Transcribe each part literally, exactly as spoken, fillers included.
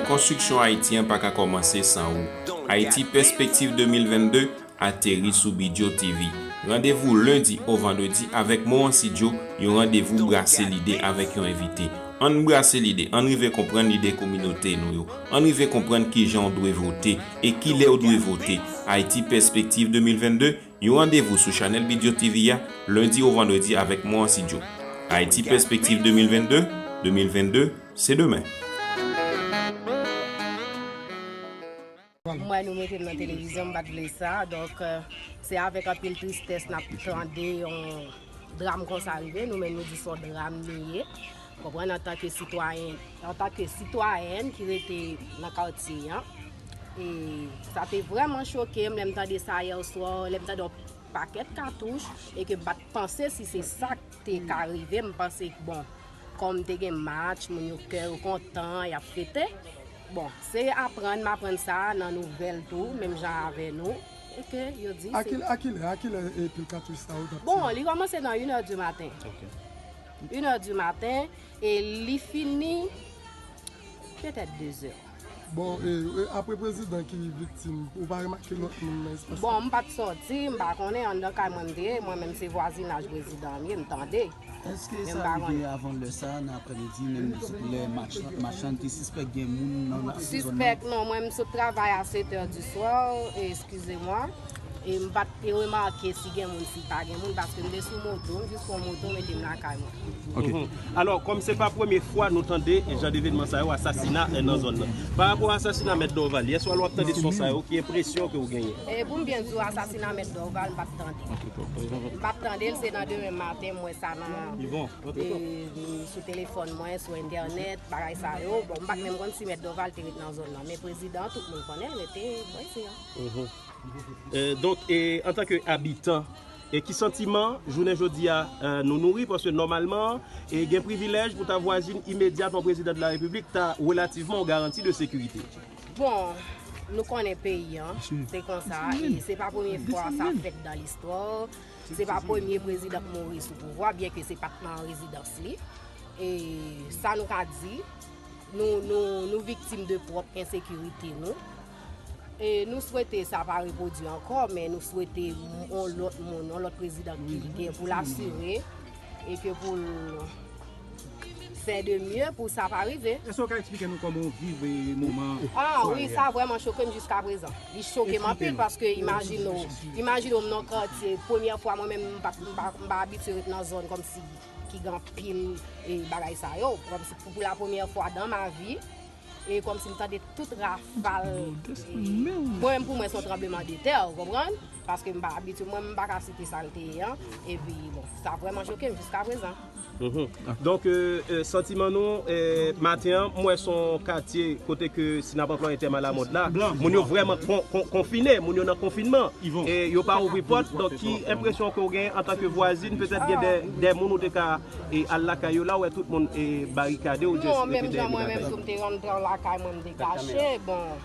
Konstriksyon Ayiti an pa ka kòmanse san ou. Ayiti Pèspektiv de mil vennde ateri sou Bidyo T V. Randevou lendi o vandredi avèk Morancy Djo, yon randevou brase lide avèk yon envite. Ann brase lide, ann rive konprann lide kominote nou yo, ann rive konprann kijan w dwe vote e kilè w dwe vote. Ayiti Pèspektiv de mil vennde, yon randevou sou chanèl Bidyo T V a, lendi o vandredi avèk Morancy Djo. Ayiti Pèspektiv de mil vennde, de mil vennde, se demen. M wè nou mete m nan televizyon, m pa t vle sa. Donk, euh, se avèk anpil tristès n ap tande yon dram konsa rive. Nou menm, nou di se yon dram li ye. Konprann, antanke sitwayen, antanke sitwayèn ki rete nan katye an. E sa te vrèman choke m lè m tande sa yè swa, lè m tande yon pakèt katouch, e ke m pa t panse si se sa k te ka rive. M panse, bon, kòm te gen match, moun yo kè yo kontan, y ap fete. Bon, se aprann m aprann sa nan nouvèl tou, menm jan avè nou. E ke yo di A se ki, a ki lè, a ki lè e pil katouch sa yo t ap Bon, tire? Li kòmanse nan inè di maten. Inè di maten, e li fini petèt dezè. Bon, e, e, apre prezidan ki viktim, ou pa remake lòt moun nan espas la? Bon, m pa t sòti, m pa konnen, anndan kay mwen m te ye, mwen menm se vwazinaj prezidan m ye, m tande. Èske Men m sa pa rive konnen. Avan lè sa, nan aprèmidi, menm lè match, match lan te sispèk gen moun nan la? Sispèk non, mwen m sot travay a sèt è di swa, e, eskize mwa. E m pa t remake si gen moun, si pa gen moun, paske m te sou moto, m jis pran moto, mete m lakay mwen. Mhm. Alò, kòm se pa premye fwa nou tande jan devenman sa yo, asasina nan zòn nan. Pa rapò a asasina Mèt Dorval, yè swa lè w ap tande son sa yo, ki enpresyon ke w genyen? E pou m byen di w, asasina Mèt Dorval, m pa t tande. M pa t tande l, se nan demen maten, m wè sa nan e, sou telefòn mwen, sou entènèt, bagay sa yo. Bon, m pa t menm konn si Mèt Dorval te ret nan zòn nan. Men prezidan, tout moun konnen l rete bò isi a. E, donk, e, antanke abitan, e ki santiman jounen jodi a e, nou nouri? Paske nòmalman, e, gen privilèj pou ta vwazin imedyat yon prezidan de la repiblik ta relativman yon garanti de sekirite. Bon, nou konnen peyi an, se konsa, e se pa premye fwa sa fèt dan listwa, se pa premye prezidan k mouri sou pouvwa, byen ke se pa t nan rezidans li. E sa nou ka di, nou, nou, nou viktim de pwòp ensekirite nou. E nou swete sa pa repwodui ankò, men nou swete yon lòt moun, yon lòt prezidan ki gen pou l asire e ke pou l fè de mye pou sa pa rive. Èske w ka eksplike nou kòman w viv e, moman Ah sware wi, a? Sa vrèman choke m jiska prezan. Li choke m anpil paske imajine w, imajine w m nan katye, premyè fwa mwen menm m pa, m pa, m pa abitye ret nan zòn kòmsi ki gen anpil e, bagay sa yo. Kòmsi pou, pou la premyè fwa dan ma vi, e kòmsi m tande tout rafal. E, mwen menm pou mwen se yon tranbleman de tè, ou konprann? Paske m pa abitye, mwen m pa ka site sa l te ye an. Epi bon, sa vrèman choke m jiska prezan. Mhm. Donk, e, e, santiman nou, e, maten an, m wè se yon katye kote ke, si n ap anplwaye tèm alamòd la, moun yo vrèman kon, kon, konfine, moun yo nan konfinman. E yo pa ouvri pòt, donk ki enpresyon ke w gen antanke vwazin, petèt gen de, de moun ou te ka e, al lakay yo la, w wè tout moun e, barikade, ou just Non, menm rete jan dèyè mwen lakay menm yo? Tou m te rann pran lakay mwen, m te kache, bon,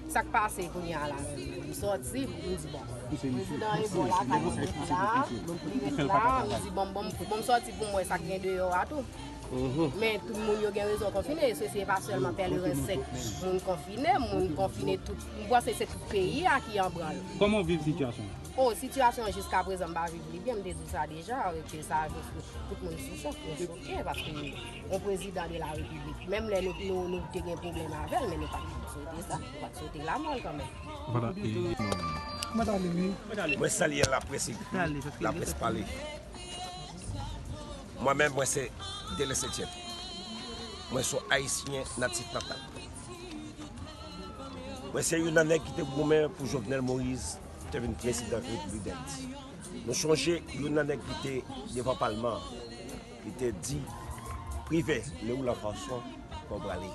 sa k pase kounye a la menm, m sòti, m di bon, prezidan e bò lakay mwen, li la, li ret la, m di bon, bon, bon, m sòti pou m wè sa k gen deyò a tou. Men tout moun yo gen rezon konfine, se, se pa sèlman Pèleren senk moun konfine, moun konfine tout, m panse se tout peyi a ki an branl. Kòman w viv sitiyasyon an? O, sitiyasyon an jiska prezan m pa viv li byen, m te di w sa deja, ke sa, tout moun sou chòk, yo choke, paske yon prezidan de la repiblik, menm lè nou, nou, nou te gen pwoblèm avè l, men nou pa t swete sa, nou pa t swete lanmò l kanmenm. Vwala, e, Mwen t ale wi. Mwen salye laprès, laprès pale. Mwen menm, mwen se Delessetien. Mwen se yon Ayisyen natif natal. Mwen se youn nan nèg ki te goumen pou Jovenel Moïse te vin prezidan Repiblik Dayiti. Nou chonje youn nan nèg ki te devan palman an, ki te di, Prive, le ou la fason pou prale.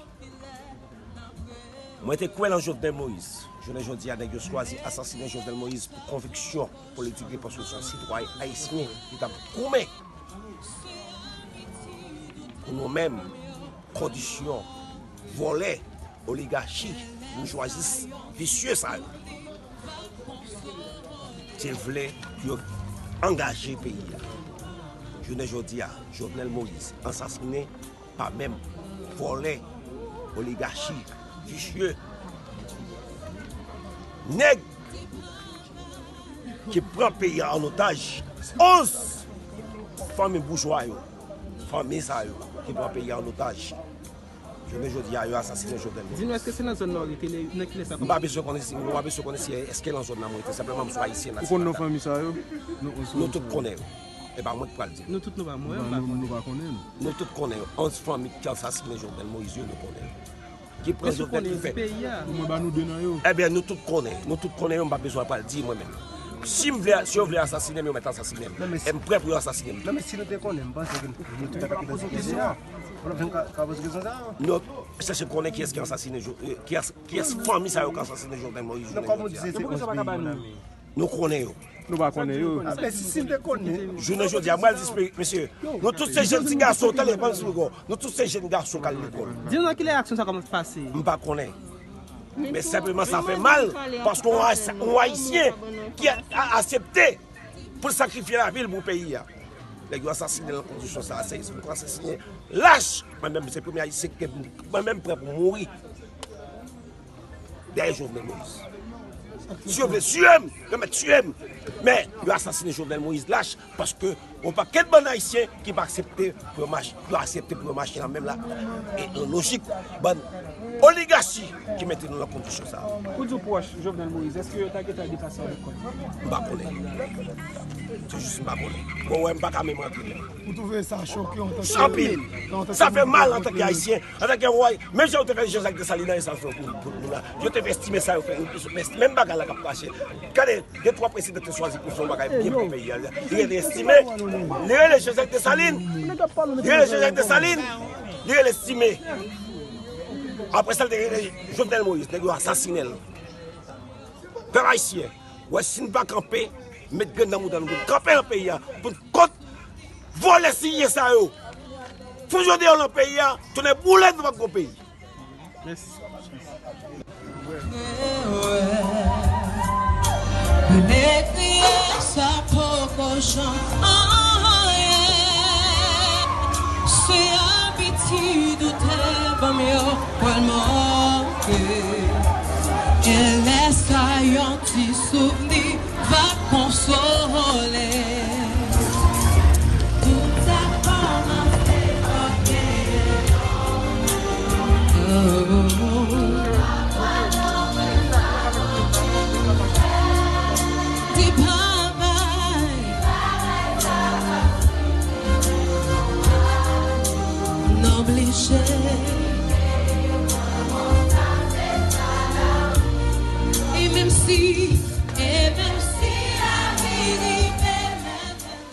Mwen te kwè nan Jovenel Moïse. Jounen jodi a, nèg yo chwazi asasinen Jovenel Moïse pou konviksyon politik li, paske se yon sitwayen ayisyen ki t ap goumen pou nou menm, kondisyon vòlè, oligachi, boujwazi visye sa yo te vle pou yo angaje peyi a. Jounen jodi a, Jovenel Moïse ansasinen pa menm vòlè, oligachi, Visye. Nèg ki pran peyi a an otaj. Onz fanmi boujwa yo, fanmi sa yo ki pran peyi a an otaj. Jounen jodi a, yo asasinen Jovenel Moïse. Di nou, èske se nan zòn nan w rete, nan kilè sa kòmanse? M pa bezwen konnen si, m pa bezwen konnen si èske nan zòn nan mwen rete. Senpleman, m se yon ayisyen natif. Ou konn non fanmi sa yo? Nou tout konnen yo. E pa mwen ki pral di. Nou tout nou pa mwen, m pa konnen. Nou tout konnen yo. Onz fanmi ki asasinen Jovenel Moïse yo, nou konnen yo. Ki pran Jovenel ki fè. Omwen ba nou de nan yo. Ebyen, nou tout konnen. Nou tout konnen yo, m pa bezwen pral di mwen menm. Si m vle, si yo vle asasinen m, yo mèt asasinen m. E m prè pou yo asasinen m. Non, men si nou te konnen, m panse ke nou tout ap poze kesyon sa. Nou chèche konnen kiyès ki asasinen, kiyès fanmi sa yo ki asasinen Jovenel Moïse jounen jodi a. Nou konnen yo. Nou pa konnen yo. Jounen jodi a, mwen al di, mesye, nou tout se jèn ti gason, tande, pa m di nou, nou tout se jèn gason k al lekòl. Di nou nan kilè aksyon sa kòmanse pase? M pa konnen. Men senpleman sa fè mal, paske yon Ayisyen ki a- aksepte pou l sakrifye lavi l pou peyi a. Nèg yo asasinen l nan kondisyon sa a, se yon asasinen lach. Mwen menm, se premye Ayisyen ke mwen menm prè pou mouri dèyè Jovenel Moïse. Si yo vle tiye m, yo mèt tiye m. Men, yo asasinen Jovenel Moïse lach, paske yon pakèt bann Ayisyen ki pa aksepte pou yo mache, yo aksepte pou yo mache nan menm la, e nan lojik bann oligachi ki mete nou nan kondisyon sa a. Ou di w pwòch Jovenel Moïse, èske yo ta gentan depase avèk kòd? M pa konnen. Se jis m pa konnen. Bon, wè, m pa ka menm rantre. Ou twouve sa choke antanke... Anpil. Sa fè mal antanke Ayisyen, antanke wòy. Menm jan yo te fè Jean-Jacques Dessalines nan, e sa yo fè pou, pou nou la. Yo te fè estime sa yo fè. Menm bagay la k ap mache. Gade, gen twa prezidan te chwazi pou fè yon bagay byen pou peyi a. Li rele Estimé. Li rele Jean-Jacques Dessalines. Li rele Jean-Jacques Dessalines. Li rele Estimé. Apre sa, li te rele Jovenel Moïse. Nèg yo asasinen l. Pèp ayisyen, wè si n pa kanpe, met grenn nan mouda nou, pou n kanpe nan peyi a, pou n kont vòlè siryen sa yo. Fouye yo deyò nan peyi a, tounen boule nou pa gon peyi. Mèsi. Rele kriye sa poko janm anyen. Se abitid ou te ban m yo pral manke. E lè sa yon ti souvni va konsole. Tout sa kòmanse pa byen. Oh. Di babay. N oblije. E menm si, e menm si lavi rive,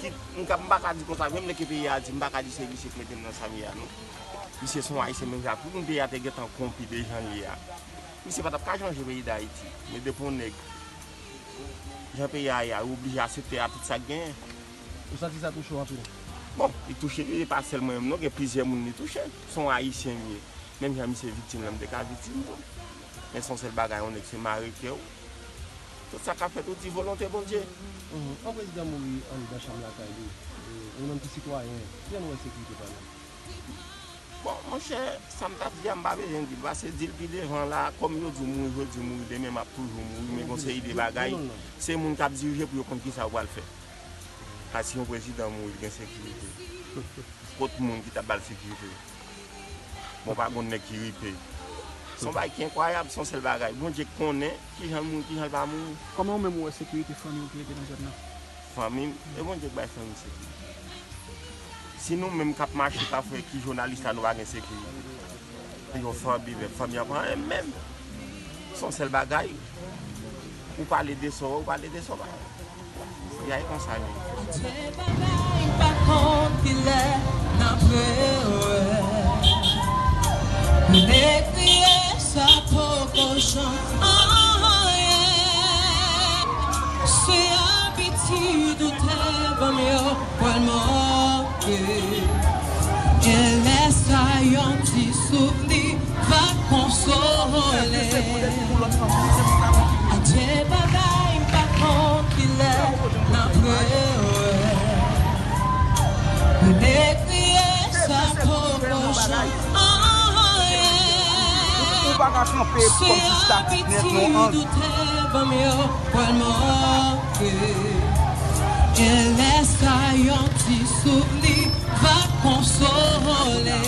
kit m ka, m pa ka di konsa, menm lè ke peyi a di, m pa ka di se misye k mete m nan sa m ye a, non. Misye se yon Ayisyen menm jan ak tout moun, peyi a te gentan konpi de jan l ye a. Misye pa t ap ka chanje peyi Dayiti. Men depi yon nèg, jan peyi a ye a, ou oblije aksepte a tout sa k genyen. Ou santi sa touche w anpil? Bon, li touche m, e pa sèl mwen menm non, gen plizyè moun li touche. Se yon Ayisyen m ye. Menm jan misye viktim lan, m te ka viktim tou. Men se yon sèl bagay, yon nèg se mare kè w. Tout sa k ap fèt, ou di volonte Bondye. Mhm. Yon prezidan mouri anndan chanm lakay li. E, ou menm ki sitwayen, kijan nou wè sekirite pa nou? Bon, monchè, sa m t ap di a, m pa bezwen di l, paske di l pi devan la, kòm yo di w mouri jodi, mouri demen, m ap toujou mouri, men gon seri de bagay, se moun k ap dirije pou yo konn kisa yo pral fè. Paske yon prezidan mouri, l gen sekirite. Kot moun ki t ap ba l sekirite? Bon, pa gon nèg ki ripe. Se yon bagay ki enkwayab, se yon sèl bagay. Bondye konnen kijan l mouri, kijan l pa mouri. Kòman ou menm ou wè sekirite fanmi w ki rete nan zòn nan? Fanmi m, e Bondye k bay fanmi m sekirite. Si nou menm k ap mache pa fè ki jounalis la, nou pa gen sekirite. Yon fanmi, men fanmi an pa anyen menm. Se yon sèl bagay. Ou pale de sa w wè, ou pale de sa w pa wè. Peyi a e konsa li ye. Dye bagay pa konn kilè n ap rewè. Lè kriye sa poko janm anyen. Se abitid ou te ban m yo pral manke. E lè sa yon ti souvni va konsole. Adye babay, m pa konn kilè n ap rewè. Lè kriye sa poko janm anyen. Pa kanpe kòmsi se ta ti nèt non an. Gen lè sa yon ti souvni va konsole.